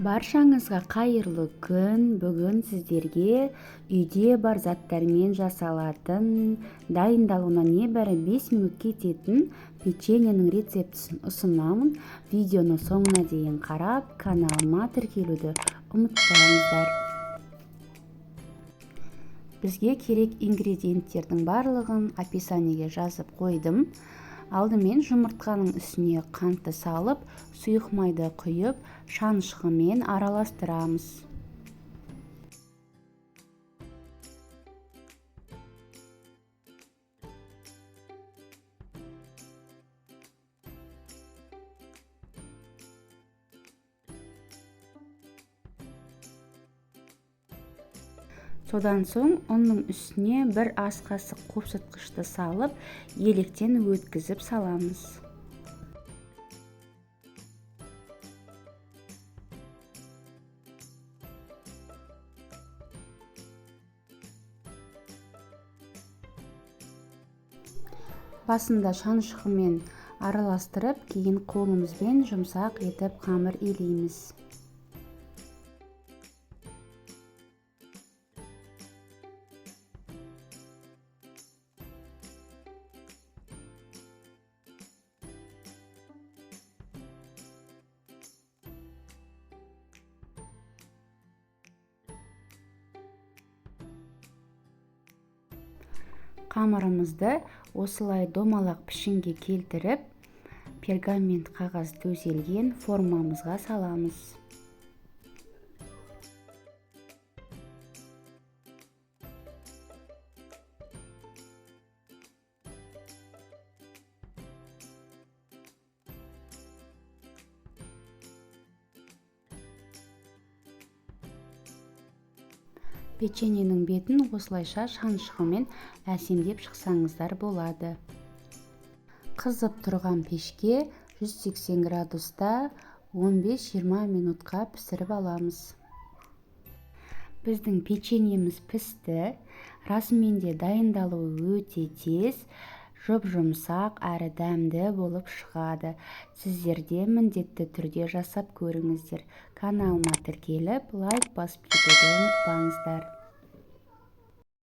Баршаңызға қайырлы күн. Бүгін сіздерге үйде бар заттармен жасалатын, дайындалуына небәрі 5 минут кететін печеньенің рецептісін ұсынамын. Видеоны соңына дейін қарап, каналыма тіркелуді ұмытпаңыздар. Бізге керек ингредиенттердің барлығын описаниеге жазып қойдым. Алдымен жұмыртқаның үстіне қантты салып, сұйық майды құйып, шанышқымен араластырамыз. Содан соң ұнның үстіне бір ас қасық қопсытқышты салып, електен өткізіп саламыз. Басында шанышқымен араластырып, кейін қолымызбен жұмсақ етіп қамыр илейміз. Қамырымызды осылай домалақ пішінге келтіріп, пергамент қағаз төселген формамызға саламыз. Печеньенің бетін осылайша шанышқымен әсемдеп шықсаңыздар болады. Қызып тұрған пешке 180 градуста 15-20 минутқа пісіріп аламыз. Біздің печеньеміз пісті. Расымен де дайындалуы өте тез, жұп-жұмсақ әрі дәмді болып шығады. Сіздер де міндетті түрде жасап көріңіздер. Каналыма тіркеліп, лайк басып кетуді ұмытпаңыздар.